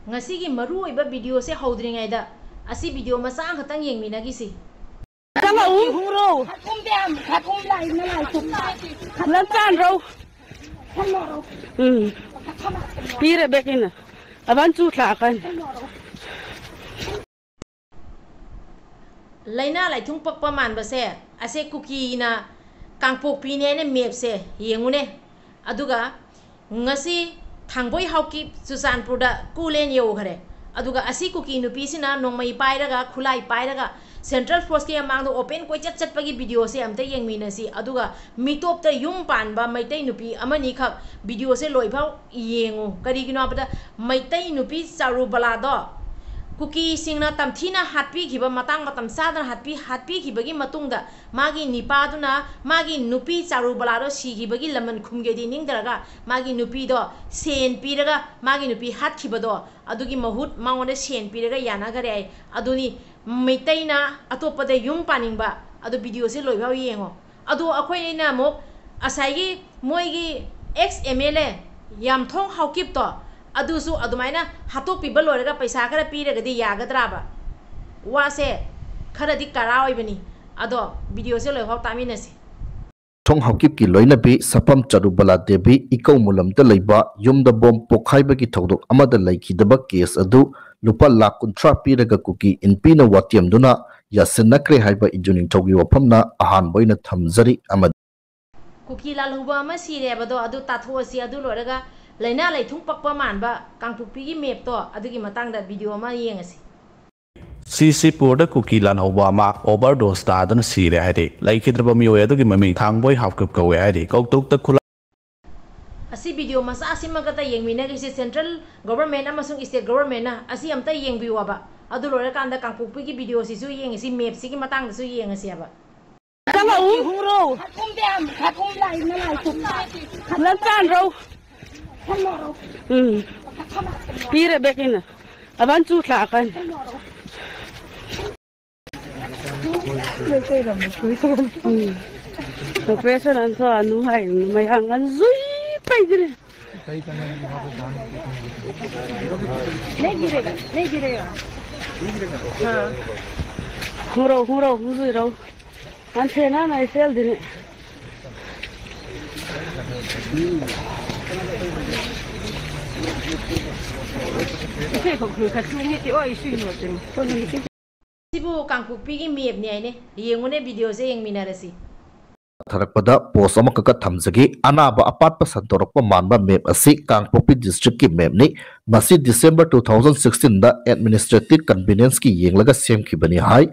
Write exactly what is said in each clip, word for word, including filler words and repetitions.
ꯉꯁꯤꯒꯤ ꯃꯔꯨꯑꯣꯏꯕ ꯚꯤꯗꯤꯑꯣꯁꯦ ꯍꯧꯗ꯭ꯔꯤꯉꯩꯗ ꯑꯁꯤ ꯚꯤꯗꯤꯑꯣ ꯃꯆꯥ ꯑꯃꯈꯛꯇꯪ ꯌꯦꯡꯃꯤꯟꯅꯒꯤꯁꯤ꯫ ꯆꯪꯉꯛꯎ꯫ ꯈꯥꯀꯨꯝꯗꯤ ꯌꯥꯝ ꯈꯥꯀꯨꯝ ꯂꯥꯛꯏꯅ ꯂꯥꯛꯏ꯫ ꯂꯝꯆꯥꯟꯔꯧ꯫ ꯎꯝ꯫ ꯄꯤꯔꯦ ꯕꯦꯀꯤꯅ꯫ ꯑꯕꯥꯟ ꯆꯨ ꯊꯥꯛꯀꯅꯤ꯫ ꯂꯥꯏꯅꯥ ꯂꯥꯏꯊꯨꯡ ꯄꯛꯄ ꯃꯥꯟꯕꯁꯦ ꯑꯁꯦ ꯀꯨꯀꯤꯅ ꯀꯥꯡꯄꯣꯛꯄꯤꯅꯦ ꯍꯥꯏꯅ ꯃꯦꯞꯁꯦ ꯌꯦꯡꯉꯨꯅꯦ꯫ ꯑꯗꯨꯒ ꯉꯁꯤ ꯊꯥꯡꯕꯣꯏ ꯍꯥꯎꯀꯤꯞ ꯆꯨꯔꯆꯥꯟꯄꯨꯔꯗ ꯀꯨꯂꯦꯟ ꯌꯧꯈ꯭ꯔꯦ꯫ ꯑꯗꯨꯒ ꯑꯁꯤ ꯀꯨꯀꯤ ꯅꯨꯄꯤꯁꯤꯅ ꯅꯣꯡꯃꯩ ꯄꯥꯏꯔꯒ ꯈꯨꯠꯂꯥꯏ ꯄꯥꯏꯔꯒ ꯁꯦꯟꯇ꯭ꯔꯦꯜ ꯐꯣꯔꯁꯀꯤ ꯃꯃꯥꯡꯗ ꯑꯣꯄꯦꯟ ꯀꯣꯏꯆꯠ ꯆꯠꯄꯒꯤ ꯚꯤꯗꯤꯑꯣꯁꯦ ꯑꯝꯇ ꯌꯦꯡꯃꯤꯟꯅꯁꯤ꯫ ꯑꯗꯨꯒ ꯃꯤꯇꯣꯞꯇ ꯌꯨꯝ ꯄꯥꯟꯕ ꯃꯩꯇꯩ ꯅꯨꯄꯤ ꯑꯃꯅꯤꯈꯛ ꯚꯤꯗꯤꯑꯣꯁꯦ ꯂꯣꯏꯐꯥꯎ ꯌꯦꯡꯉꯨ꯫ ꯀꯔꯤꯒꯤꯅꯣ ꯍꯥꯏꯕꯗ ꯃꯩꯇꯩ ꯅꯨꯄꯤ ꯆꯥꯔꯨꯕꯂꯥꯗꯣ ꯀꯨꯀꯤꯁꯤꯡꯅ ꯇꯝꯊꯤꯅ ꯍꯥꯠꯄꯤꯈꯤꯕ ꯃꯇꯥꯡ ꯃꯇꯝ ꯆꯥꯗꯅ ꯍꯥꯠꯄꯤ ꯍꯥꯠꯄꯤꯈꯤꯕꯒꯤ ꯃꯇꯨꯡꯗ ꯃꯥꯒꯤ ꯅꯤꯄꯥꯗꯨꯅ ꯃꯥꯒꯤ ꯅꯨꯄꯤ ꯆꯥꯔꯨꯕꯂꯥꯗꯣ ꯁꯤꯈꯤꯕꯒꯤ ꯂꯃꯟ ꯈꯨꯝꯒꯦꯗꯤ ꯅꯤꯡꯗ꯭ꯔꯒ ꯃꯥꯒꯤ ꯅꯨꯄꯤꯗꯣ ꯁꯦꯟ ꯄꯤꯔꯒ ꯃꯥꯒꯤ ꯅꯨꯄꯤ ꯍꯥꯠꯈꯤꯕꯗꯣ ꯑꯗꯨꯒꯤ ꯃꯍꯨꯠ ꯃꯉꯣꯟꯗ ꯁꯦꯟ ꯄꯤꯔꯒ ꯌꯥꯅꯈꯔꯦ ꯍꯥꯏ꯫ ꯑꯗꯨꯅꯤ ꯃꯩꯇꯩꯅ ꯑꯇꯣꯞꯄꯗ ꯌꯨꯝ ꯄꯥꯅꯤꯡꯕ꯫ ꯑꯗꯨ ꯚꯤꯗꯤꯑꯣꯁꯦ ꯂꯣꯏꯐꯥꯎ ꯌꯦꯡꯉꯣ꯫ ꯑꯗꯣ ꯑꯩꯈꯣꯏꯅ ꯑꯃꯨꯛ ꯉꯁꯥꯏꯒꯤ ꯃꯣꯏꯒꯤ ꯑꯦꯛꯁ ꯑꯦꯝ ꯑꯦꯜ ꯑꯦ ꯌꯥꯝꯊꯣꯡ ꯍꯥꯎꯀꯤꯞꯇꯣ ꯑꯗꯨꯁꯨ ꯑꯗꯨꯃꯥꯏꯅ ꯍꯥꯠꯇꯣꯛꯄꯤꯕ ꯂꯣꯏꯔꯒ ꯄꯩꯁꯥ ꯈꯔ ꯄꯤꯔꯒꯗꯤ ꯌꯥꯒꯗ꯭ꯔꯥꯕ? ꯋꯥꯁꯦ ꯈꯔꯗꯤ ꯀꯔꯥ ꯑꯣꯏꯕꯅꯤ꯫ ꯑꯗꯣ ꯚꯤꯗꯤꯑꯣꯁꯦ ꯂꯣꯏꯐꯥꯎ ꯇꯥꯃꯤꯟꯅꯁꯤ꯫ ꯊꯣꯡ ꯍꯥꯎꯀꯤꯞꯀꯤ ꯂꯣꯏꯅꯕꯤ ꯁꯄꯝ ꯆꯔꯨꯕꯂꯥ ꯗꯦꯕꯤ ꯏꯀꯧ ꯃꯨꯂꯝꯗ ꯂꯩꯕ ꯌꯨꯝꯗ ꯕꯣꯝ ꯄꯣꯛꯈꯥꯏꯕꯒꯤ ꯊꯧꯗꯣꯛ ꯑꯃꯗ ꯂꯩꯈꯤꯗꯕ ꯀꯦꯁ ꯑꯗꯨ ꯂꯨꯄꯥ ꯂꯥꯈ ꯀꯨꯟꯊ꯭ꯔꯥ ꯄꯤꯔꯒ ꯀꯨꯀꯤ ꯏꯟꯄꯤꯅ ꯋꯥꯇꯦꯝꯗꯨꯅ ꯌꯥꯁꯤꯟꯅꯈ꯭ꯔꯦ ꯍꯥꯏꯕ ꯏꯟꯖꯨ ꯅꯤꯡꯊꯧꯒꯤ ꯋꯥꯐꯝꯅ ꯑꯍꯥꯟꯕ ꯑꯣꯏꯅ ꯊꯝꯖꯔꯤ ꯑꯃꯗꯤ ꯀꯨꯀꯤ ꯂꯥꯜꯍꯧꯕ ꯑꯃ ꯁꯤꯔꯦ ꯍꯥꯏꯕꯗꯣ ꯑꯗꯨ ꯇꯥꯊꯣꯛꯑꯁꯤ꯫ ꯑꯗꯨ ꯂꯣꯏꯔꯒ ꯂꯥꯏꯅꯥ ꯂꯥꯏꯊꯨꯡ ꯄꯛꯄ ꯃꯥꯟꯕ ꯀꯥꯡꯄꯣꯛꯄꯤꯒꯤ ꯃꯦꯞꯇꯣ ꯑꯗꯨꯒꯤ ꯃꯇꯥꯡꯗ ꯚꯤꯗꯤꯑꯣ ꯑꯃ ꯌꯦꯡꯉꯁꯤ꯫ ꯁꯤꯁꯤꯄꯨꯔꯗ ꯀꯨꯀꯤ ꯂꯥꯟꯍꯧꯕ ꯑꯃ ꯑꯣꯚꯔꯗꯣꯁ ꯇꯥꯗꯨꯅ ꯁꯤꯔꯦ ꯍꯥꯏꯔꯤ꯫ ꯂꯩꯈꯤꯗ꯭ꯔꯕ ꯃꯤꯑꯣꯏ ꯑꯗꯨꯒꯤ ꯃꯃꯤꯡ ꯊꯥꯡꯕꯣꯏ ꯍꯥꯎꯀꯤꯞ ꯀꯧꯋꯦ ꯍꯥꯏꯔꯤ꯫ ꯀꯧꯇꯨꯛꯇ ꯈꯨꯂꯥꯏ ꯑꯁꯤ ꯚꯤꯗꯤꯑꯣ ꯃꯆꯥ ꯑꯁꯤꯃꯒꯇ ꯌꯦꯡꯃꯤꯟꯅꯈꯤꯁꯤ꯫ ꯁꯦꯟꯇ꯭ꯔꯦꯜ ꯒꯣꯚꯔꯟꯃꯦꯟꯠ ꯑꯃꯁꯨꯡ ꯁ꯭ꯇꯦꯠ ꯒꯣꯚꯔꯟꯃꯦꯟꯠꯅ ꯑꯁꯤ ꯑꯝꯇ ꯌꯦꯡꯕꯤꯌꯣꯕ꯫ ꯑꯗꯨ ꯂꯣꯏꯔꯀꯥꯟꯗ ꯀꯥꯡꯄꯣꯛꯄꯤꯒꯤ ꯚꯤꯗꯤꯑꯣꯁꯤꯁꯨ ꯌꯦꯡꯉꯁꯤ, ꯃꯦꯞꯁꯤꯒꯤ ꯃꯇꯥꯡꯗꯁꯨ ꯌꯦꯡꯉꯁꯦꯕ꯫ ꯆꯪꯉꯛꯎ꯫ ꯈꯥꯀꯨꯝꯗꯤ ꯌꯥꯝ ꯈꯥꯀꯨꯝ ꯂꯥꯛꯏꯅ ꯂꯥꯛꯏ꯫ ꯂꯝꯆꯥꯟꯔꯧ꯫ ꯎꯝ꯫ ꯄꯤꯔꯦ ꯕꯦꯀꯤꯅ꯫ ꯑꯕꯥꯟ ꯆꯨ ꯊꯥꯛꯀꯅꯤ꯫ ꯎꯝ꯫ ꯑꯣꯄꯔꯦꯁꯟ ꯑꯟꯊꯣꯛꯑꯅꯨ ꯍꯥꯏ ꯃꯌꯥꯡ ꯉꯟ ꯖꯨꯏ ꯄꯩꯗ꯭ꯔꯦ꯫ नहीं गिरेगा, नहीं गिरेगा। हाँ। घूरो, घूरो, घूरो। An thena na i sel din. ꯁꯤꯕꯨ ꯀꯥꯡꯄꯣꯛꯄꯤꯒꯤ ꯃꯦꯞꯅꯤ ꯍꯥꯏꯅꯦ꯫ ꯌꯦꯡꯉꯨꯅꯦ, ꯚꯤꯗꯤꯑꯣꯁꯦ ꯌꯦꯡꯃꯤꯟꯅꯔꯁꯤ꯫ ꯊꯥꯔꯛꯄꯗ ꯄꯣꯁ ꯑꯃꯈꯛꯀ ꯊꯝꯖꯒꯦ꯫ ꯑꯅꯥꯕ ꯑꯄꯥꯠꯄ ꯁꯟꯗꯣꯔꯛꯄ ꯃꯥꯟꯕ ꯃꯦꯞ ꯑꯁꯤ ꯀꯥꯡꯄꯣꯛꯄꯤ ꯗꯤꯁꯇ꯭ꯔꯤꯛꯀꯤ ꯃꯦꯞꯅꯤ꯫ ꯃꯁꯤ ꯗꯤꯁꯦꯝꯕꯔ ꯇꯨ ꯊꯥꯎꯖꯟ ꯁꯤꯛꯁꯇꯤꯟꯗ ꯑꯦꯗꯃꯤꯅꯤꯁꯇ꯭ꯔꯦꯇꯤꯚ ꯀꯟꯚꯤꯅꯦꯟꯁꯀꯤ ꯌꯦꯡꯂꯒ ꯁꯦꯝꯈꯤꯕꯅꯤ ꯍꯥꯏ꯫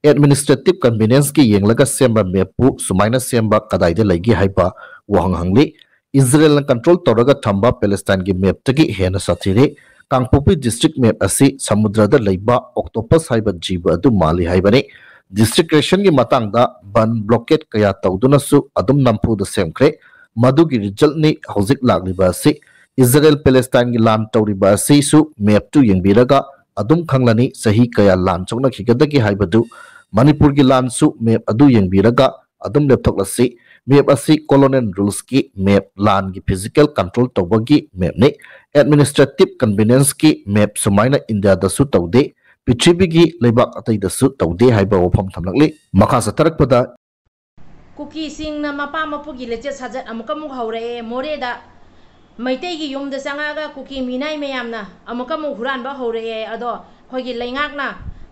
ꯑꯦꯗꯃꯤꯅꯤꯁꯇ꯭ꯔꯦꯇꯤꯚ ꯀꯟꯚꯤꯅꯦꯟꯁꯀꯤ ꯌꯦꯡꯂꯒ ꯁꯦꯝꯕ ꯃꯦꯞꯄꯨ ꯁꯨꯃꯥꯏꯅ ꯁꯦꯝꯕ ꯀꯗꯥꯏꯗ ꯂꯩꯒꯦ ꯍꯥꯏꯕ ꯋꯥꯍꯪ ꯍꯪꯂꯤ꯫ ꯏꯖꯔꯦꯜꯅ ꯀꯟꯇ꯭ꯔꯣꯜ ꯇꯧꯔꯒ ꯊꯝꯕ ꯄꯦꯂꯦꯁꯇꯥꯏꯟꯒꯤ ꯃꯦꯞꯇꯒꯤ ꯍꯦꯟꯅ ꯁꯥꯊꯤꯔꯦ꯫ ꯀꯥꯡꯄꯣꯛꯄꯤ ꯗꯤꯁꯇ꯭ꯔꯤꯛ ꯃꯦꯞ ꯑꯁꯤ ꯁꯃꯨꯗ꯭ꯔꯗ ꯂꯩꯕ ꯑꯣꯛꯇꯣꯄꯁ ꯍꯥꯏꯕ ꯖꯤꯕ ꯑꯗꯨ ꯃꯥꯜꯂꯤ ꯍꯥꯏꯕꯅꯤ꯫ ꯗꯤꯁꯇ꯭ꯔꯤꯛ ꯔꯦꯁꯟꯒꯤ ꯃꯇꯥꯡꯗ ꯕꯟ ꯕ꯭ꯂꯣꯀꯦꯠ ꯀꯌꯥ ꯇꯧꯗꯨꯅꯁꯨ ꯑꯗꯨꯝ ꯅꯝꯐꯨꯗ ꯁꯦꯝꯈ꯭ꯔꯦ꯫ ꯃꯗꯨꯒꯤ ꯔꯤꯖꯜꯠꯅꯤ ꯍꯧꯖꯤꯛ ꯂꯥꯛꯂꯤꯕ ꯑꯁꯤ꯫ ꯏꯖꯔꯦꯜ ꯄꯦꯂꯦꯁꯇꯥꯏꯟꯒꯤ ꯂꯥꯟ ꯇꯧꯔꯤꯕ ꯑꯁꯤꯁꯨ ꯃꯦꯞꯇꯨ ꯌꯦꯡꯕꯤꯔꯒ ꯑꯗꯨꯝ ꯈꯪꯂꯅꯤ, ꯆꯍꯤ ꯀꯌꯥ ꯂꯥꯟ ꯁꯣꯛꯅꯈꯤꯒꯗꯒꯦ ꯍꯥꯏꯕꯗꯨ꯫ ꯃꯅꯤꯄꯨꯔꯒꯤ ꯂꯥꯟꯁꯨ ꯃꯦꯞ ꯑꯗꯨ ꯌꯦꯡꯕꯤꯔꯒ ꯑꯗꯨꯝ ꯂꯦꯞꯊꯣꯛꯂꯁꯤ꯫ ꯃꯦꯞ ꯑꯁꯤ ꯀꯣꯂꯣꯅꯤꯌꯦꯜ ꯔꯨꯜꯁꯀꯤ ꯃꯦꯞ, ꯂꯥꯟꯒꯤ ꯐꯤꯖꯤꯀꯦꯜ ꯀꯟꯇ꯭ꯔꯣꯜ ꯇꯧꯕꯒꯤ ꯃꯦꯞꯅꯤ꯫ ꯑꯦꯗꯃꯤꯅꯤꯁꯇ꯭ꯔꯦꯇꯤꯚ ꯀꯟꯚꯤꯅꯦꯟꯁꯀꯤ ꯃꯦꯞ ꯁꯨꯃꯥꯏꯅ ꯏꯟꯗꯤꯌꯥꯗꯁꯨ ꯇꯧꯗꯦ, ꯄ꯭ꯔꯤꯊꯤꯕꯤꯒꯤ ꯂꯩꯕꯥꯛ ꯑꯇꯩꯗꯁꯨ ꯇꯧꯗꯦ ꯍꯥꯏꯕ ꯋꯥꯐꯝ ꯊꯝꯂꯛꯂꯤ꯫ ꯃꯈꯥ ꯆꯠꯊꯔꯛꯄꯗ ꯀꯨꯀꯤꯁꯤꯡꯅ ꯃꯄꯥ ꯃꯄꯨꯒꯤ ꯂꯤꯆꯠ ꯁꯥꯖꯠ ꯑꯃꯨꯛꯀ ꯑꯃꯨꯛ ꯍꯧꯔꯛꯑꯦ꯫ ꯃꯣꯔꯦꯗ ꯃꯩꯇꯩꯒꯤ ꯌꯨꯝꯗ ꯆꯪꯉꯛꯑꯒ ꯀꯨꯀꯤ ꯃꯤꯅꯥꯏ ꯃꯌꯥꯝꯅ ꯑꯃꯨꯛꯀ ꯑꯃꯨꯛ ꯍꯨꯔꯥꯟꯕ ꯍꯧꯔꯛꯑꯦ꯫ ꯑꯗꯣ ꯑꯩꯈꯣꯏꯒꯤ ꯂꯩꯉꯥꯛꯅ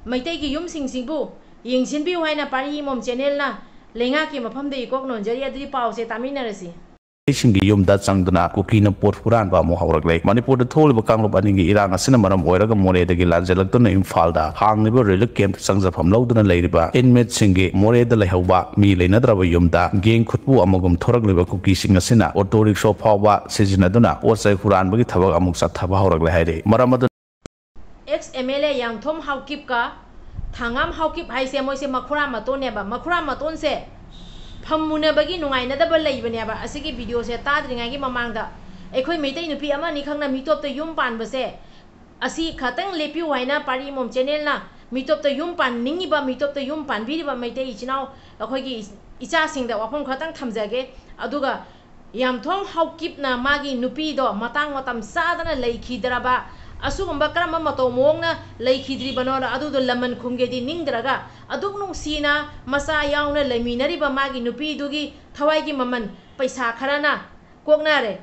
ꯃꯩꯇꯩꯒꯤ ꯌꯨꯝꯁꯤꯡꯁꯤꯕꯨ ꯌꯦꯡꯁꯤꯟꯕꯤꯌꯨ ꯍꯥꯏꯅ ꯄꯥꯔꯤ ꯏꯃꯣꯝ ꯆꯦꯅꯦꯜꯅ ꯂꯩꯉꯥꯛꯀꯤ ꯃꯐꯝꯗ ꯏꯀꯣꯛ ꯅꯣꯟꯖꯔꯤ꯫ ꯑꯗꯨꯗꯤ ꯄꯥꯎꯁꯦ ꯇꯥꯃꯤꯟꯅꯔꯁꯤ꯫ ꯃꯤꯁꯤꯡꯒꯤ ꯌꯨꯝꯗ ꯆꯪꯗꯨꯅ ꯀꯨꯀꯤꯅ ꯄꯣꯠ ꯍꯨꯔꯥꯟꯕ ꯑꯃꯨꯛ ꯍꯧꯔꯛꯂꯦ꯫ ꯃꯅꯤꯄꯨꯔꯗ ꯊꯣꯛꯂꯤꯕ ꯀꯥꯡꯂꯨꯞ ꯑꯅꯤꯒꯤ ꯏꯔꯥꯡ ꯑꯁꯤꯅ ꯃꯔꯝ ꯑꯣꯏꯔꯒ ꯃꯣꯔꯦꯗꯒꯤ ꯂꯥꯟꯖꯦꯜꯂꯛꯇꯨꯅ ꯏꯝꯐꯥꯜꯗ ꯍꯥꯡꯂꯤꯕ ꯔꯤꯂꯤꯐ ꯀꯦꯝꯞꯇ ꯆꯪꯖꯐꯝ ꯂꯧꯗꯨꯅ ꯂꯩꯔꯤꯕ ꯏꯟꯃꯦꯠꯁꯤꯡꯒꯤ ꯃꯣꯔꯦꯗ ꯂꯩꯍꯧꯕ ꯃꯤ ꯂꯩꯅꯗ꯭ꯔꯕ ꯌꯨꯝꯗ ꯒꯦꯡ ꯈꯨꯠꯄꯨ ꯑꯃꯒꯨꯝ ꯊꯣꯔꯛꯂꯤꯕ ꯀꯨꯀꯤꯁꯤꯡ ꯑꯁꯤꯅ ꯑꯣꯇꯣ ꯔꯤꯛꯁꯣ ꯐꯥꯎꯕ ꯁꯤꯖꯤꯟꯅꯗꯨꯅ ꯄꯣꯠ ꯆꯩ ꯍꯨꯔꯥꯟꯕꯒꯤ ꯊꯕꯛ ꯑꯃꯨꯛ ꯆꯠꯊꯕ ꯍꯧꯔꯛꯂꯦ ꯍꯥꯏꯔꯤ꯫ ꯃꯔꯝ ꯑꯗꯨꯅ X M L A ꯌꯥꯡꯊꯣꯝ ꯍꯥꯎꯀꯤꯞꯀ ꯊꯥꯡꯉꯥꯝ Haokip ꯍꯥꯏꯁꯦ ꯃꯣꯏꯁꯦ ꯃꯈꯨꯔꯥ ꯃꯇꯣꯟꯅꯦꯕ꯫ ꯃꯈꯨꯔꯥ ꯃꯇꯣꯟꯁꯦ ꯐꯝ ꯃꯨꯅꯕꯒꯤ ꯅꯨꯡꯉꯥꯏꯅꯗꯕ ꯂꯩꯕꯅꯦꯕ꯫ ꯑꯁꯤꯒꯤ ꯚꯤꯗꯤꯑꯣꯁꯦ ꯇꯥꯗ꯭ꯔꯤꯉꯩꯒꯤ ꯃꯃꯥꯡꯗ ꯑꯩꯈꯣꯏ ꯃꯩꯇꯩ ꯅꯨꯄꯤ ꯑꯃ ꯑꯅꯤꯈꯛꯅ ꯃꯤꯇꯣꯞꯇ ꯌꯨꯝ ꯄꯥꯟꯕꯁꯦ, ꯑꯁꯤ ꯈꯇꯪ ꯂꯦꯞꯄꯤꯌꯨ ꯍꯥꯏꯅ ꯄꯥꯔꯤ ꯏꯃꯣꯝ ꯆꯦꯅꯦꯜꯅ ꯃꯤꯇꯣꯞꯇ ꯌꯨꯝ ꯄꯥꯟꯅꯤꯡꯉꯤꯕ, ꯃꯤꯇꯣꯞꯇ ꯌꯨꯝ ꯄꯥꯟꯕꯤꯔꯤꯕ ꯃꯩꯇꯩ ꯏꯆꯤꯟ ꯏꯅꯥꯎ ꯑꯩꯈꯣꯏꯒꯤ ꯏꯆꯥꯁꯤꯡꯗ ꯋꯥꯐꯝ ꯈꯇꯪ ꯊꯝꯖꯒꯦ꯫ ꯑꯗꯨꯒ ꯌꯥꯝꯊꯣꯡ ꯍꯥꯎꯀꯤꯞꯅ ꯃꯥꯒꯤ ꯅꯨꯄꯤꯗꯣ ꯃꯇꯥꯡ ꯃꯇꯝ ꯆꯥꯗꯅ ꯂꯩꯈꯤꯗ꯭ꯔꯕ, ꯑꯁꯤꯒꯨꯝꯕ ꯀꯔꯝꯕ ꯃꯇꯧ ꯃꯑꯣꯡꯅ ꯂꯩꯈꯤꯗ꯭ꯔꯤꯕꯅꯣ, ꯑꯗꯨꯗꯣ ꯂꯃꯟ ꯈꯨꯝꯒꯦꯗꯤ ꯅꯤꯡꯗ꯭ꯔꯒ, ꯑꯗꯨꯛ ꯅꯨꯡꯁꯤꯅ ꯃꯆꯥ ꯌꯥꯎꯅ ꯂꯩꯃꯤꯟꯅꯔꯤꯕ ꯃꯥꯒꯤ ꯅꯨꯄꯤꯗꯨꯒꯤ ꯊꯋꯥꯏꯒꯤ ꯃꯃꯜ ꯄꯩꯁꯥ ꯈꯔꯅ ꯀꯣꯛꯅꯔꯦ꯫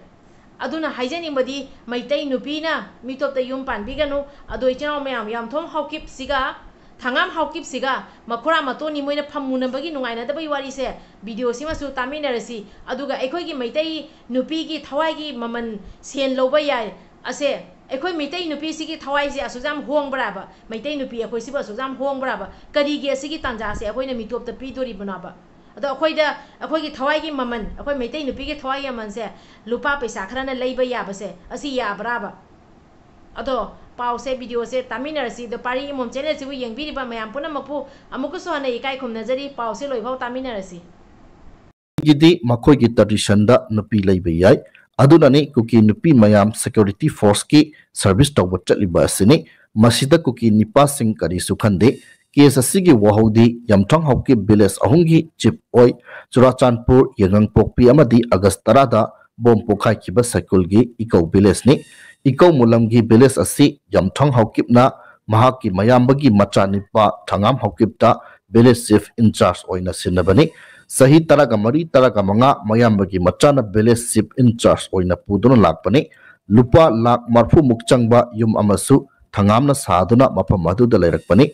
ꯑꯗꯨꯅ ꯍꯥꯏꯖꯅꯤꯡꯕꯗꯤ, ꯃꯩꯇꯩ ꯅꯨꯄꯤꯅ ꯃꯤꯇꯣꯞꯇ ꯌꯨꯝ ꯄꯥꯟꯕꯤꯒꯅꯨ꯫ ꯑꯗꯣ ꯏꯆꯤꯟ ꯏꯅꯥꯎ ꯃꯌꯥꯝ, ꯌꯥꯝꯊꯣꯡ ꯍꯥꯎꯀꯤꯞꯁꯤꯒ ꯊꯉꯥꯝ ꯍꯥꯎꯀꯤꯞꯁꯤꯒ ꯃꯈꯨꯔꯥ ꯃꯇꯣꯟꯅꯤ ꯃꯣꯏꯅ ꯐꯝꯃꯨꯅꯕꯒꯤ ꯅꯨꯡꯉꯥꯏꯅꯗꯕꯒꯤ ꯋꯥꯔꯤꯁꯦ ꯚꯤꯗꯤꯑꯣꯁꯤꯃꯁꯨ ꯇꯥꯃꯤꯟꯅꯔꯁꯤ꯫ ꯑꯗꯨꯒ ꯑꯩꯈꯣꯏꯒꯤ ꯃꯩꯇꯩ ꯅꯨꯄꯤꯒꯤ ꯊꯋꯥꯏꯒꯤ ꯃꯃꯜ, ꯁꯦꯟ ꯂꯧꯕ ꯌꯥꯏ ꯑꯁꯦ, ꯑꯩꯈꯣꯏ ꯃꯩꯇꯩ ꯅꯨꯄꯤꯁꯤꯒꯤ ꯊꯋꯥꯏꯁꯦ ꯑꯁꯨꯛ ꯌꯥꯝ ꯍꯣꯡꯕ꯭ꯔꯥꯕ? ꯃꯩꯇꯩ ꯅꯨꯄꯤ ꯑꯩꯈꯣꯏꯁꯤꯕꯨ ꯑꯁꯨꯛ ꯌꯥꯝ ꯍꯣꯡꯕ꯭ꯔꯥꯕ? ꯀꯔꯤꯒꯤ ꯑꯁꯤꯒꯤ ꯇꯥꯟꯖꯥꯁꯦ ꯑꯩꯈꯣꯏꯅ ꯃꯤꯇꯣꯞꯇ ꯄꯤꯗꯣꯔꯤꯕꯅꯣꯕ? ꯑꯗꯣ ꯑꯩꯈꯣꯏꯗ, ꯑꯩꯈꯣꯏꯒꯤ ꯊꯋꯥꯏꯒꯤ ꯃꯃꯜ, ꯑꯩꯈꯣꯏ ꯃꯩꯇꯩ ꯅꯨꯄꯤꯒꯤ ꯊꯋꯥꯏꯒꯤ ꯃꯃꯜꯁꯦ ꯂꯨꯄꯥ ꯄꯩꯁꯥ ꯈꯔꯅ ꯂꯩꯕ ꯌꯥꯕꯁꯦ, ꯑꯁꯤ ꯌꯥꯕ꯭ꯔꯥꯕ? ꯑꯗꯣ ꯄꯥꯎꯁꯦ, ꯚꯤꯗꯤꯑꯣꯁꯦ ꯇꯥꯃꯤꯟꯅꯔꯁꯤ꯫ ꯑꯗꯣ ꯄꯥꯔꯤ ꯏꯃꯣꯝ ꯆꯦꯅꯦꯜꯁꯤꯕꯨ ꯌꯦꯡꯕꯤꯔꯤꯕ ꯃꯌꯥꯝ ꯄꯨꯝꯅꯃꯛꯄꯨ ꯑꯃꯨꯛꯀꯁꯨ ꯍꯟꯅ ꯏꯀꯥꯏ ꯈꯨꯝꯅꯖꯔꯤ꯫ ꯄꯥꯎꯁꯦ ꯂꯣꯏꯐꯥꯎ ꯇꯥꯃꯤꯟꯅꯔꯁꯤ꯫ ꯒꯤꯗꯤ ꯃꯈꯣꯏꯒꯤ traditionꯗ ꯅꯨꯄꯤ ꯂꯩꯕ ꯌꯥꯏ꯫ ꯑꯗꯨꯅꯅꯤ ꯀꯨꯀꯤ ꯅꯨꯄꯤ ꯃꯌꯥꯝ security forceꯀꯤ service ꯇꯧꯕ ꯆꯠꯂꯤꯕ ꯑꯁꯤꯅꯤ꯫ ꯃꯁꯤꯗ ꯀꯨꯀꯤ ꯅꯤꯄꯥꯁꯤꯡ ꯀꯔꯤꯁꯨ ꯈꯟꯗꯦ꯫ Case ꯑꯁꯤꯒꯤ ꯋꯥꯍꯧꯗꯤ ꯌꯥꯝꯊꯣꯡ ꯍꯥꯎꯀꯤꯞ village ꯑꯍꯨꯝꯒꯤ chief ꯑꯣꯏ, ꯆꯨꯔꯥꯆꯥꯟꯄꯨꯔ, ꯌꯥꯏꯉꯪꯄꯣꯛꯄꯤ ꯑꯃꯗꯤ ꯑꯥꯒꯁ ꯇꯔꯥꯗ bomb ꯄꯣꯈꯥꯏꯈꯤꯕ ꯁꯥꯏꯀꯨꯜꯒꯤ ꯏꯀꯧ villageꯅꯤ꯫ ꯏꯀꯧ ꯃꯨꯂꯝꯒꯤ village ꯑꯁꯤ ꯌꯥꯝꯊꯣꯡ ꯍꯥꯎꯀꯤꯞꯅ ꯃꯍꯥꯛꯀꯤ ꯃꯌꯥꯝꯕꯒꯤ ꯃꯆꯥꯅꯤꯄꯥ ꯊꯉꯥꯝ ꯍꯥꯎꯀꯤꯞꯇ village chief in charge ꯑꯣꯏꯅ ꯁꯤꯟꯅꯕꯅꯤ꯫ ꯆꯍꯤ ꯇꯔꯥꯒ ꯃꯔꯤ, ꯇꯔꯥꯒ ꯃꯉꯥ ꯃꯌꯥꯝꯕꯒꯤ ꯃꯆꯥꯅ village chief in charge ꯑꯣꯏꯅ ꯄꯨꯗꯨꯅ ꯂꯥꯛꯄꯅꯤ꯫ ꯂꯨꯄꯥ ꯂꯥꯈ ꯃꯔꯐꯨꯃꯨꯛ ꯆꯪꯕ ꯌꯨꯝ ꯑꯃꯁꯨ ꯊꯉꯥꯝꯅ ꯁꯥꯗꯨꯅ ꯃꯐꯝ ꯑꯗꯨꯗ ꯂꯩꯔꯛꯄꯅꯤ꯫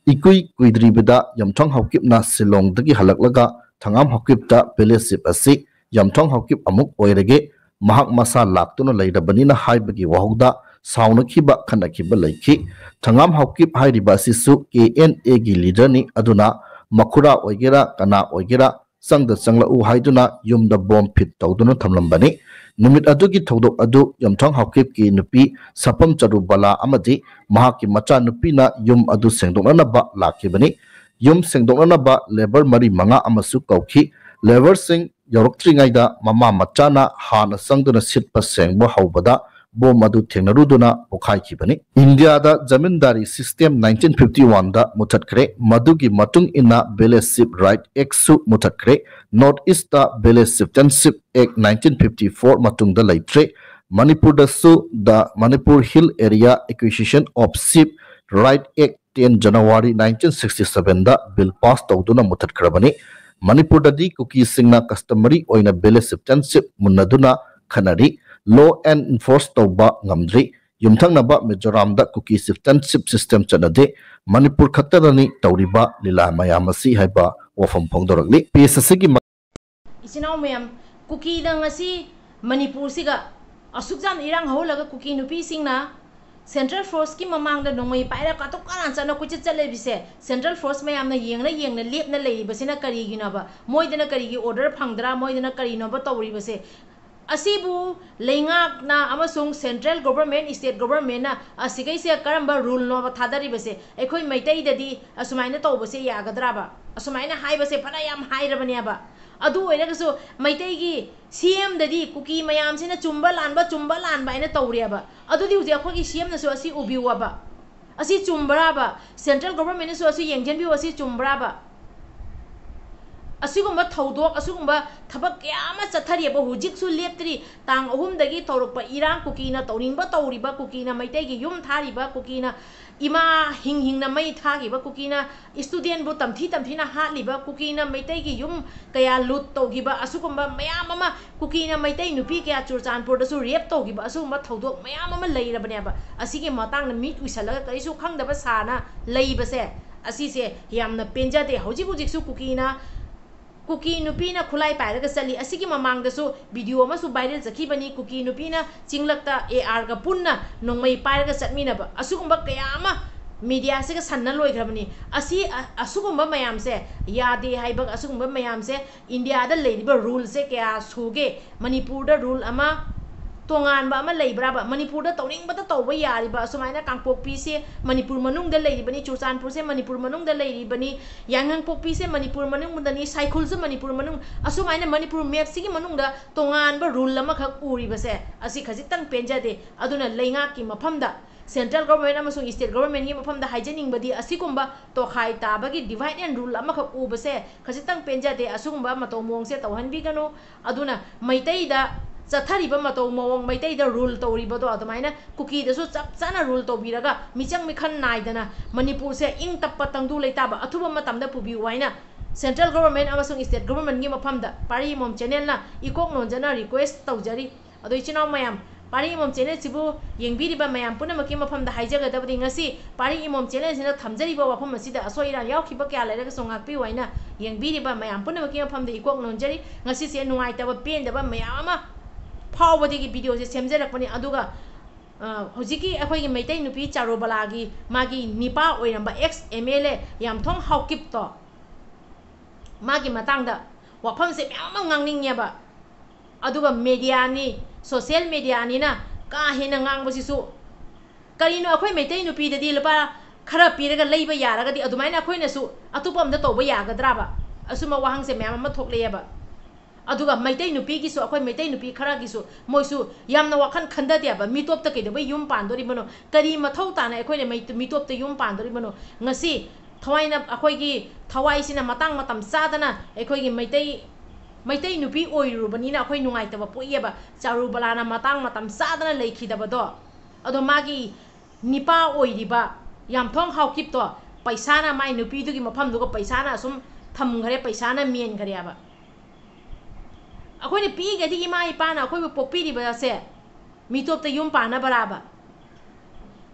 ꯏꯀꯨꯏ ꯀꯨꯏꯗ꯭ꯔꯤꯕꯗ ꯌꯥꯝꯊꯣꯡ ꯍꯥꯎꯀꯤꯞꯅ ꯁꯤꯂꯣꯡꯗꯒꯤ ꯍꯜꯂꯛꯂꯒ ꯊꯉꯥꯝ ꯍꯥꯎꯀꯤꯞꯇ village chief ꯑꯁꯤ ꯌꯥꯝꯊꯣꯡ ꯍꯥꯎꯀꯤꯞ ꯑꯃꯨꯛ ꯑꯣꯏꯔꯒꯦ, ꯃꯍꯥꯛ ꯃꯁꯥ ꯂꯥꯛꯇꯨꯅ ꯂꯩꯔꯕꯅꯤꯅ ꯍꯥꯏꯕꯒꯤ ꯋꯥꯍꯧꯗ ꯁꯥꯎꯅꯈꯤꯕ, ꯈꯠꯅꯈꯤꯕ ꯂꯩꯈꯤ꯫ ꯊꯉꯥꯝ ꯍꯥꯎꯀꯤꯞ ꯍꯥꯏꯔꯤꯕ ꯑꯁꯤꯁꯨ KNAꯒꯤ leaderꯅꯤ꯫ ꯑꯗꯨꯅ ꯃꯈꯨꯔꯥ ꯑꯣꯏꯒꯦꯔꯥ, ꯀꯅꯥ ꯑꯣꯏꯒꯦꯔꯥ, ꯆꯪꯗ ꯆꯪꯂꯛꯎ ꯍꯥꯏꯗꯨꯅ ꯌꯨꯝꯗ bomb fit ꯇꯧꯗꯨꯅ ꯊꯝꯂꯝꯕꯅꯤ꯫ ꯅꯨꯃꯤꯠ ꯑꯗꯨꯒꯤ ꯊꯧꯗꯣꯛ ꯑꯗꯨ ꯌꯥꯝꯊꯣꯡ ꯍꯥꯎꯀꯤꯞꯀꯤ ꯅꯨꯄꯤ ꯁꯥꯐꯝ ꯆꯔꯨꯕꯂꯥ ꯑꯃꯗꯤ ꯃꯍꯥꯛꯀꯤ ꯃꯆꯥꯅꯨꯄꯤꯅ ꯌꯨꯝ ꯑꯗꯨ ꯁꯦꯡꯗꯣꯛꯅꯅꯕ ꯂꯥꯛꯈꯤꯕꯅꯤ꯫ ꯌꯨꯝ ꯁꯦꯡꯗꯣꯛꯅꯅꯕ labour ꯃꯔꯤ ꯃꯉꯥ ꯑꯃꯁꯨ ꯀꯧꯈꯤ꯫ Labourꯁꯤꯡ ꯌꯧꯔꯛꯇ꯭ꯔꯤꯉꯩꯗ ꯃꯃꯥ ꯃꯆꯥꯅ ꯍꯥꯟꯅ ꯆꯪꯗꯨꯅ ꯁꯤꯠꯄ ꯁꯦꯡꯕ ꯍꯧꯕꯗ ꯕꯣꯝ ꯑꯗꯨ ꯊꯦꯡꯅꯔꯨꯗꯨꯅ ꯄꯣꯈꯥꯏꯈꯤꯕꯅꯤ꯫ ꯏꯟꯗꯤꯌꯥꯗ ꯖꯃꯤꯟꯗꯥꯔꯤ system nineteen fifty one ꯗ ꯃꯨꯊꯠꯈ꯭ꯔꯦ꯫ ꯃꯗꯨꯒꯤ ꯃꯇꯨꯡ ꯏꯟꯅ Village Chief Right Act ꯁꯨ ꯃꯨꯊꯠꯈ꯭ꯔꯦ꯫ North East ꯇ Village Chieftainship Act nineteen fifty four ꯃꯇꯨꯡꯗ ꯂꯩꯇ꯭ꯔꯦ꯫ ꯃꯅꯤꯄꯨꯔꯗꯁꯨ The Manipur Hill Area Acquisition of Chief Right Act ten January nineteen sixty seven the bill pass ꯇꯧꯗꯨꯅ ꯃꯨꯊꯠꯈ꯭ꯔꯕꯅꯤ꯫ ꯃꯅꯤꯄꯨꯔꯗꯗꯤ ꯀꯨꯀꯤꯁꯤꯡꯅ customary ꯑꯣꯏꯅ village chieftainship ꯃꯨꯟꯅꯗꯨꯅ ꯈꯠꯅꯔꯤ꯫ Law and enforce ꯇꯧꯕ ꯉꯝꯗ꯭ꯔꯤ꯫ ꯌꯨꯝꯊꯪꯅꯕ ꯃꯤꯖꯣꯔꯥꯝꯗ ꯀꯨꯀꯤ chieftainship system ꯆꯠꯅꯗꯦ꯫ ꯃꯅꯤꯄꯨꯔ ꯈꯛꯇꯗꯅꯤ ꯇꯧꯔꯤꯕ ꯂꯤꯂꯥ ꯃꯌꯥꯝ ꯑꯁꯤ ꯍꯥꯏꯕ ꯋꯥꯐꯝ ꯐꯣꯡꯗꯣꯔꯛꯂꯤ꯫ Page ꯑꯁꯤꯒꯤ ꯃ- ꯏꯆꯤꯟ ꯏꯅꯥꯎ ꯃꯌꯥꯝ, ꯀꯨꯀꯤꯗ ꯉꯁꯤ ꯃꯅꯤꯄꯨꯔꯁꯤꯒ ꯑꯁꯨꯛ ꯌꯥꯝꯅ ꯏꯔꯥꯡ ꯍꯧꯍꯜꯂꯒ ꯀꯨꯀꯤ ꯅꯨꯄꯤꯁꯤꯡꯅ central force ꯀꯤ ꯃꯃꯥꯡꯗ ꯅꯣꯡꯃꯩ ꯄꯥꯏꯔ ꯀꯥꯇꯨꯛ ꯀꯥꯔꯥꯟ ꯆꯠꯅ ꯀꯣꯏꯆꯠ ꯆꯠꯂꯤꯕꯁꯦ, central force ꯃꯌꯥꯝꯅ ꯌꯦꯡꯅ ꯌꯦꯡꯅ ꯂꯦꯞꯅ ꯂꯩꯔꯤꯕꯁꯤꯅ ꯀꯔꯤꯒꯤꯅꯣꯕ? ꯃꯣꯏꯗꯅ ꯀꯔꯤꯒꯤ order ꯐꯪꯗ꯭ꯔꯥ? ꯃꯣꯏꯗꯅ ꯀꯔꯤꯅꯣꯕ ꯇꯧꯔꯤꯕꯁꯦ? ꯑꯁꯤꯕꯨ ꯂꯩꯉꯥꯛꯅ ꯑꯃꯁꯨꯡ central government, state government ꯅ ꯑꯁꯤꯈꯩꯁꯦ ꯀꯔꯝꯕ rule ꯅꯣꯕ ꯊꯥꯗꯔꯤꯕꯁꯦ? ꯑꯩꯈꯣꯏ ꯃꯩꯇꯩꯗꯗꯤ ꯑꯁꯨꯃꯥꯏꯅ ꯇꯧꯕꯁꯦ ꯌꯥꯒꯗ꯭ꯔꯥꯕ? ꯑꯁꯨꯃꯥꯏꯅ ꯍꯥꯏꯕꯁꯦ ꯐꯅ ꯌꯥꯝ ꯍꯥꯏꯔꯕꯅꯦꯕ꯫ ꯑꯗꯨ ꯑꯣꯏꯔꯒꯁꯨ ꯃꯩꯇꯩꯒꯤ C M ꯗꯗꯤ ꯀꯨꯀꯤ ꯃꯌꯥꯝꯁꯤꯅ ꯆꯨꯝꯕ ꯂꯥꯟꯕ, ꯆꯨꯝꯕ ꯂꯥꯟꯕ ꯍꯥꯏꯅ ꯇꯧꯔꯦꯕ꯫ ꯑꯗꯨꯗꯤ ꯍꯧꯖꯤꯛ ꯑꯩꯈꯣꯏꯒꯤ C M ꯅꯁꯨ ꯑꯁꯤ ꯎꯕꯤꯌꯨꯕ꯫ ꯑꯁꯤ ꯆꯨꯝꯕ꯭ꯔꯥꯕ? Central government ꯅꯁꯨ ꯑꯁꯤ ꯌꯦꯡꯁꯤꯟꯕꯤꯌꯨ, ꯑꯁꯤ ꯆꯨꯝꯕ꯭ꯔꯥꯕ? ꯑꯁꯤꯒꯨꯝꯕ ꯊꯧꯗꯣꯛ, ꯑꯁꯤꯒꯨꯝꯕ ꯊꯕꯛ ꯀꯌꯥ ꯑꯃ ꯆꯠꯊꯔꯤꯑꯕ, ꯍꯧꯖꯤꯛꯁꯨ ꯂꯦꯞꯇ꯭ꯔꯤ꯫ ꯇꯥꯡ ꯑꯍꯨꯝꯗꯒꯤ ꯇꯧꯔꯛꯄ ꯏꯔꯥꯡ, ꯀꯨꯀꯤꯅ ꯇꯧꯅꯤꯡꯕ ꯇꯧꯔꯤꯕ, ꯀꯨꯀꯤꯅ ꯃꯩꯇꯩꯒꯤ ꯌꯨꯝ ꯊꯥꯔꯤꯕ, ꯀꯨꯀꯤꯅ ꯏꯃꯥ ꯍꯤꯡ ꯍꯤꯡꯅ ꯃꯩ ꯊꯥꯈꯤꯕ, ꯀꯨꯀꯤꯅ student ꯕꯨ ꯇꯝꯊꯤ ꯇꯝꯊꯤꯅ ꯍꯥꯠꯂꯤꯕ, ꯀꯨꯀꯤꯅ ꯃꯩꯇꯩꯒꯤ ꯌꯨꯝ ꯀꯌꯥ loot ꯇꯧꯈꯤꯕ, ꯑꯁꯤꯒꯨꯝꯕ ꯃꯌꯥꯝ ꯑꯃ, ꯀꯨꯀꯤꯅ ꯃꯩꯇꯩ ꯅꯨꯄꯤ ꯀꯌꯥ ꯆꯨꯔꯆꯥꯟꯄꯨꯔꯗꯁꯨ rape ꯇꯧꯈꯤꯕ, ꯑꯁꯤꯒꯨꯝꯕ ꯊꯧꯗꯣꯛ ꯃꯌꯥꯝ ꯑꯃ ꯂꯩꯔꯕꯅꯦꯕ꯫ ꯑꯁꯤꯒꯤ ꯃꯇꯥꯡꯗ ꯃꯤꯠ ꯎꯏꯁꯜꯂꯒ ꯀꯔꯤꯁꯨ ꯈꯪꯗꯕ ꯁꯥꯅ ꯂꯩꯕꯁꯦ, ꯑꯁꯤꯁꯦ ꯌꯥꯝꯅ ꯄꯦꯟꯖꯗꯦ꯫ ꯍꯧꯖꯤꯛ ꯍꯧꯖꯤꯛꯁꯨ ꯀꯨꯀꯤꯅ, ꯀꯨꯀꯤ ꯅꯨꯄꯤꯅ ꯈꯨꯠꯂꯥꯏ ꯄꯥꯏꯔꯒ ꯆꯠꯂꯤ꯫ ꯑꯁꯤꯒꯤ ꯃꯃꯥꯡꯗꯁꯨ video ꯑꯃꯁꯨ viral ꯆꯠꯈꯤꯕꯅꯤ, ꯀꯨꯀꯤ ꯅꯨꯄꯤꯅ ꯆꯤꯡꯂꯛꯇ A R ꯒ ꯄꯨꯟꯅ ꯅꯣꯡꯃꯩ ꯄꯥꯏꯔꯒ ꯆꯠꯃꯤꯟꯅꯕ꯫ ꯑꯁꯤꯒꯨꯝꯕ ꯀꯌꯥ ꯑꯃ media ꯁꯤꯒ ꯁꯟꯅ ꯂꯣꯏꯈ꯭ꯔꯕꯅꯤ꯫ ꯑꯁꯤ, ꯑ-, ꯑꯁꯤꯒꯨꯝꯕ ꯃꯌꯥꯝꯁꯦ ꯌꯥꯗꯦ ꯍꯥꯏꯕ, ꯑꯁꯤꯒꯨꯝꯕ ꯃꯌꯥꯝꯁꯦ ꯏꯟꯗꯤꯌꯥꯗ ꯂꯩꯔꯤꯕ rule ꯁꯦ ꯀꯌꯥ ꯁꯨꯒꯦ? ꯃꯅꯤꯄꯨꯔꯗ rule ꯑꯃ, ꯇꯣꯉꯥꯟꯕ ꯑꯃ ꯂꯩꯕ꯭ꯔꯥꯕ? ꯃꯅꯤꯄꯨꯔꯗ ꯇꯧꯅꯤꯡꯕꯗ ꯇꯧꯕ ꯌꯥꯔꯤꯕ, ꯑꯁꯨꯃꯥꯏꯅ ꯀꯥꯡꯄꯣꯛꯄꯤꯁꯦ ꯃꯅꯤꯄꯨꯔ ꯃꯅꯨꯡꯗ ꯂꯩꯔꯤꯕꯅꯤ, ꯆꯨꯔꯆꯥꯟꯄꯨꯔꯁꯦ ꯃꯅꯤꯄꯨꯔ ꯃꯅꯨꯡꯗ ꯂꯩꯔꯤꯕꯅꯤ, ꯌꯥꯏꯉꯪꯄꯣꯛꯄꯤꯁꯦ ꯃꯅꯤꯄꯨꯔ ꯃꯅꯨꯡꯗꯅꯤ, ꯁꯥꯏꯈꯨꯜꯁꯨ ꯃꯅꯤꯄꯨꯔ ꯃꯅꯨꯡ, ꯑꯁꯨꯃꯥꯏꯅ ꯃꯅꯤꯄꯨꯔ ꯃꯦꯞꯁꯤꯒꯤ ꯃꯅꯨꯡꯗ ꯇꯣꯉꯥꯟꯕ ꯔꯨꯜ ꯑꯃꯈꯛ ꯎꯔꯤꯕꯁꯦ, ꯑꯁꯤ ꯈꯖꯤꯛꯇꯪ ꯄꯦꯟꯖꯗꯦ꯫ ꯑꯗꯨꯅ ꯂꯩꯉꯥꯛꯀꯤ ꯃꯐꯝꯗ, ꯁꯦꯟꯇ꯭ꯔꯦꯜ ꯒꯣꯚꯔꯟꯃꯦꯟꯠ ꯑꯃꯁꯨꯡ ꯁ꯭ꯇꯦꯠ ꯒꯣꯚꯔꯟꯃꯦꯟꯠꯀꯤ ꯃꯐꯝꯗ ꯍꯥꯏꯖꯅꯤꯡꯕꯗꯤ, ꯑꯁꯤꯒꯨꯝꯕ ꯇꯣꯈꯥꯏ ꯇꯥꯕꯒꯤ divide and rule ꯑꯃꯈꯛ ꯎꯕꯁꯦ ꯈꯖꯤꯛꯇꯪ ꯄꯦꯟꯖꯗꯦ꯫ ꯑꯁꯤꯒꯨꯝꯕ ꯃꯇꯧ ꯃꯑꯣꯡꯁꯦ ꯇꯧꯍꯟꯕꯤꯒꯅꯨ꯫ ꯑꯗꯨꯅ ꯃꯩꯇꯩꯗ ꯆꯠꯊꯔꯤꯕ ꯃꯇꯧ ꯃꯑꯣꯡ, ꯃꯩꯇꯩꯗ ꯔꯨꯜ ꯇꯧꯔꯤꯕꯗꯣ, ꯑꯗꯨꯃꯥꯏꯅ ꯀꯨꯀꯤꯗꯁꯨ ꯆꯞ ꯆꯥꯅ ꯔꯨꯜ ꯇꯧꯕꯤꯔꯒ, ꯃꯤꯆꯪ ꯃꯤꯈꯟ ꯅꯥꯏꯗꯅ ꯃꯅꯤꯄꯨꯔꯁꯦ ꯏꯪ ꯇꯞꯄ ꯇꯪꯗꯨ ꯂꯩꯇꯥꯕ ꯑꯊꯨꯕ ꯃꯇꯝꯗ ꯄꯨꯕꯤꯌꯨ ꯍꯥꯏꯅ ꯁꯦꯟꯇ꯭ꯔꯦꯜ ꯒꯣꯚꯔꯟꯃꯦꯟꯠ ꯑꯃꯁꯨꯡ ꯁ꯭ꯇꯦꯠ ꯒꯣꯚꯔꯟꯃꯦꯟꯠꯀꯤ ꯃꯐꯝꯗ ꯄꯥꯔꯤ ꯑꯃꯣꯝ ꯆꯦꯅꯦꯜꯅ ꯏꯀꯣꯛ ꯅꯣꯟꯖꯅ ꯔꯤꯀ꯭ꯋꯦꯁ ꯇꯧꯖꯔꯤ꯫ ꯑꯗꯣ ꯏꯆꯤꯟ ꯏꯅꯥꯎ ꯃꯌꯥꯝ, ꯄꯥꯔꯤ ꯑꯃꯣꯝ ꯆꯦꯅꯦꯜꯁꯤꯕꯨ ꯌꯦꯡꯕꯤꯔꯤꯕ ꯃꯌꯥꯝ ꯄꯨꯝꯅꯃꯛꯀꯤ ꯃꯐꯝꯗ ꯍꯥꯏꯖꯒꯗꯕꯗꯤ, ꯉꯁꯤ ꯄꯥꯔꯤ ꯏꯃꯣꯝ ꯆꯦꯅꯦꯜꯁꯤꯅ ꯊꯝꯖꯔꯤꯕ ꯋꯥꯐꯝ ꯑꯁꯤꯗ ꯑꯁꯣꯏ ꯑꯔꯥꯟ ꯌꯥꯎꯈꯤꯕ ꯀꯌꯥ ꯂꯩꯔꯒꯁꯨ ꯉꯥꯛꯄꯤꯌꯨ ꯍꯥꯏꯅ ꯌꯦꯡꯕꯤꯔꯤꯕ ꯃꯌꯥꯝ ꯄꯨꯝꯅꯃꯛꯀꯤ ꯃꯐꯝꯗ ꯏꯀꯣꯛ ꯅꯣꯟꯖꯔꯤ꯫ ꯉꯁꯤꯁꯦ ꯅꯨꯡꯉꯥꯏꯇꯕ, ꯄꯦꯟꯗꯕ ꯃꯌꯥꯝ ꯑꯃ ꯐꯥꯎꯕꯗꯒꯤ ꯚꯤꯗꯤꯑꯣꯁꯦ ꯁꯦꯝꯖꯔꯛꯄꯅꯤ꯫ ꯑꯗꯨꯒ, ꯑ, ꯍꯧꯖꯤꯛꯀꯤ ꯑꯩꯈꯣꯏꯒꯤ ꯃꯩꯇꯩ ꯅꯨꯄꯤ ꯆꯥꯔꯨꯕꯂꯥꯒꯤ ꯃꯥꯒꯤ ꯅꯤꯄꯥ ꯑꯣꯏꯔꯝꯕ ex M L A ꯌꯥꯝꯊꯣꯡ ꯍꯥꯎꯀꯤꯞꯇꯣ, ꯃꯥꯒꯤ ꯃꯇꯥꯡꯗ ꯋꯥꯐꯝꯁꯦ ꯃꯌꯥꯝ ꯑꯃ ꯉꯥꯡꯅꯤꯡꯉꯦꯕ꯫ ꯑꯗꯨꯒ mediaꯅꯤ, social mediaꯅꯤꯅ ꯀꯥ ꯍꯦꯟꯅ ꯉꯥꯡꯕꯁꯤꯁꯨ, ꯀꯔꯤꯅꯣ, ꯑꯩꯈꯣꯏ ꯃꯩꯇꯩ ꯅꯨꯄꯤꯗꯗꯤ ꯂꯨꯄꯥ ꯈꯔ ꯄꯤꯔꯒ ꯂꯩꯕ ꯌꯥꯔꯒꯗꯤ, ꯑꯗꯨꯃꯥꯏꯅ ꯑꯩꯈꯣꯏꯅꯁꯨ ꯑꯇꯣꯞꯄ ꯑꯝꯗ ꯇꯧꯕ ꯌꯥꯒꯗ꯭ꯔꯥꯕ? ꯑꯁꯨꯝꯕ ꯋꯥꯍꯪꯁꯦ ꯃꯌꯥꯝ ꯑꯃ ꯊꯣꯛꯂꯛꯑꯦꯕ꯫ ꯑꯗꯨꯒ ꯃꯩꯇꯩ ꯅꯨꯄꯤꯒꯤꯁꯨ, ꯑꯩꯈꯣꯏ ꯃꯩꯇꯩ ꯅꯨꯄꯤ ꯈꯔꯒꯤꯁꯨ, ꯃꯣꯏꯁꯨ ꯌꯥꯝꯅ ꯋꯥꯈꯜ ꯈꯟꯊꯗꯦꯕ꯫ ꯃꯤꯇꯣꯞꯇ ꯀꯩꯗꯧꯕꯩ ꯌꯨꯝ ꯄꯥꯟꯗꯣꯔꯤꯕꯅꯣ? ꯀꯔꯤ ꯃꯊꯧ ꯇꯥꯅ ꯑꯩꯈꯣꯏꯅ ꯃꯩ-, ꯃꯤꯇꯣꯞꯇ ꯌꯨꯝ ꯄꯥꯟꯗꯣꯔꯤꯕꯅꯣ? ꯉꯁꯤ ꯊꯋꯥꯏꯅ, ꯑꯩꯈꯣꯏꯒꯤ ꯊꯋꯥꯏꯁꯤꯅ ꯃꯇꯥꯡ ꯃꯇꯝ ꯆꯥꯗꯅ ꯑꯩꯈꯣꯏꯒꯤ ꯃꯩꯇꯩ, ꯃꯩꯇꯩ ꯅꯨꯄꯤ ꯑꯣꯏꯔꯨꯔꯕꯅꯤꯅ ꯑꯩꯈꯣꯏ ꯅꯨꯡꯉꯥꯏꯇꯕ ꯄꯣꯛꯏꯑꯕ꯫ ꯆꯥꯔꯨꯕꯂꯥꯅ ꯃꯇꯥꯡ ꯃꯇꯝ ꯆꯥꯗꯅ ꯂꯩꯈꯤꯗꯕꯗꯣ꯫ ꯑꯗꯣ ꯃꯥꯒꯤ ꯅꯤꯄꯥ ꯑꯣꯏꯔꯤꯕ ꯌꯥꯝꯊꯣꯡ ꯍꯥꯎꯀꯤꯞꯇꯣ ꯄꯩꯁꯥꯅ, ꯃꯥꯏ ꯅꯨꯄꯤꯗꯨꯒꯤ ꯃꯐꯝꯗꯨꯒ ꯄꯩꯁꯥꯅ ꯑꯁꯨꯝ ꯊꯝꯈꯔꯦ, ꯄꯩꯁꯥꯅ ꯃꯦꯟꯈꯔꯦꯕ꯫ ꯑꯩꯈꯣꯏꯅ ꯄꯤꯛꯏꯉꯩꯗꯒꯤ ꯏꯃꯥ ꯏꯄꯥꯅ ꯑꯩꯈꯣꯏꯕꯨ ꯄꯣꯛꯄꯤꯔꯤꯕꯁꯦ ꯃꯤꯇꯣꯞꯇ ꯌꯨꯝ ꯄꯥꯟꯅꯕꯔꯥꯕ?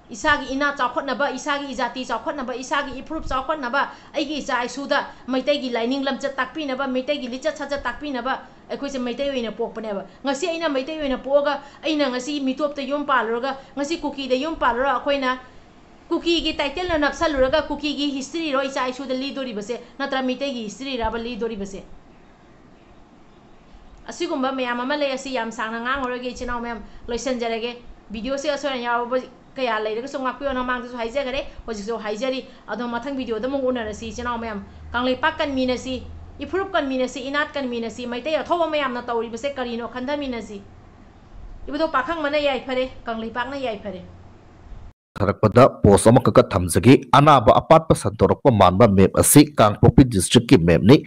ꯏꯁꯥꯒꯤ ꯏꯅꯥꯠ ꯆꯥꯎꯈꯠꯅꯕ, ꯏꯁꯥꯒꯤ ꯏꯖꯥꯇꯤ ꯆꯥꯎꯈꯠꯅꯕ, ꯏꯁꯥꯒꯤ ꯏꯐꯨꯔꯨꯞ ꯆꯥꯎꯈꯠꯅꯕ, ꯑꯩꯒꯤ ꯏꯆꯥ ꯏꯁꯨꯗ ꯃꯩꯇꯩꯒꯤ ꯂꯥꯏꯅꯤꯡ ꯂꯝꯆꯠ ꯇꯥꯛꯄꯤꯅꯕ, ꯃꯩꯇꯩꯒꯤ ꯂꯤꯆꯠ ꯁꯥꯖꯠ ꯇꯥꯛꯄꯤꯅꯕ ꯑꯩꯈꯣꯏꯁꯦ ꯃꯩꯇꯩ ꯑꯣꯏꯅ ꯄꯣꯛꯄꯅꯦꯕ꯫ ꯉꯁꯤ ꯑꯩꯅ ꯃꯩꯇꯩ ꯑꯣꯏꯅ ꯄꯣꯛꯑꯒ ꯑꯩꯅ ꯉꯁꯤ ꯃꯤꯇꯣꯞꯇ ꯌꯨꯝ ꯄꯥꯜꯂꯨꯔꯒ, ꯉꯁꯤ ꯀꯨꯀꯤꯗ ꯌꯨꯝ ꯄꯥꯜꯂꯨꯔꯒ ꯑꯩꯈꯣꯏꯅ ꯀꯨꯀꯤꯒꯤ title ꯅꯞꯁꯜꯂꯨꯔꯒ ꯀꯨꯀꯤꯒꯤ historyꯔꯣ ꯏꯆꯥ ꯏꯁꯨꯗ ꯂꯤꯗꯣꯔꯤꯕꯁꯦ, ꯅꯠꯇ꯭ꯔ ꯃꯩꯇꯩꯒꯤ historyꯔꯕ ꯂꯤꯗꯣꯔꯤꯕꯁꯦ? ꯑꯁꯤꯒꯨꯝꯕ ꯃꯌꯥꯝ ꯑꯃ ꯂꯩ꯫ ꯑꯁꯤ ꯌꯥꯝ ꯁꯥꯡꯅ ꯉꯥꯡꯉꯔꯣꯏꯒꯦ ꯏꯆꯤꯟ ꯏꯅꯥꯎ ꯃꯌꯥꯝ, ꯂꯣꯏꯁꯤꯟꯖꯔꯒꯦ꯫ ꯚꯤꯗꯤꯑꯣꯁꯦ ꯑꯁꯣꯏ ꯑꯔꯥꯟ ꯌꯥꯎꯔꯕ ꯀꯌꯥ ꯂꯩꯔꯒꯁꯨ ꯉꯥꯛꯄꯤꯌꯣꯅ ꯃꯃꯥꯡꯗꯁꯨ ꯍꯥꯏꯖꯈꯔꯦ, ꯍꯧꯖꯤꯛꯁꯨ ꯍꯥꯏꯖꯔꯤ꯫ ꯑꯗꯣ ꯃꯊꯪ ꯚꯤꯗꯤꯑꯣꯗ ꯑꯃꯨꯛ ꯎꯅꯔꯁꯤ ꯏꯆꯤꯟ ꯏꯅꯥꯎ ꯃꯌꯥꯝ꯫ ꯀꯪꯂꯩꯄꯥꯛ ꯀꯟꯃꯤꯟꯅꯁꯤ, ꯏꯐꯨꯔꯨꯞ ꯀꯟꯃꯤꯟꯅꯁꯤ, ꯏꯅꯥꯠ ꯀꯟꯃꯤꯟꯅꯁꯤ, ꯃꯩꯇꯩ ꯑꯊꯧꯕ ꯃꯌꯥꯝꯅ ꯇꯧꯔꯤꯕꯁꯦ ꯀꯔꯤꯅꯣ ꯈꯟꯊꯃꯤꯟꯅꯁꯤ꯫ ꯏꯕꯨꯙꯧ ꯄꯥꯈꯪꯕꯅ ꯌꯥꯏꯐꯔꯦ, ꯀꯪꯂꯩꯄꯥꯛꯅ ꯌꯥꯏꯐꯔꯦ꯫ ꯊꯥꯔꯛꯄꯗ ꯄꯣꯁ ꯑꯃꯈꯛꯀ ꯊꯝꯖꯒꯦ꯫ ꯑꯅꯥꯕ ꯑꯄꯥꯠꯄ ꯁꯟꯗꯣꯔꯛꯄ ꯃꯥꯟꯕ ꯃꯦꯞ ꯑꯁꯤ ꯀꯥꯡꯄꯣꯛꯄꯤ ꯗꯤꯁꯇ꯭ꯔꯤꯛꯀꯤ ꯃꯦꯞꯅꯤ꯫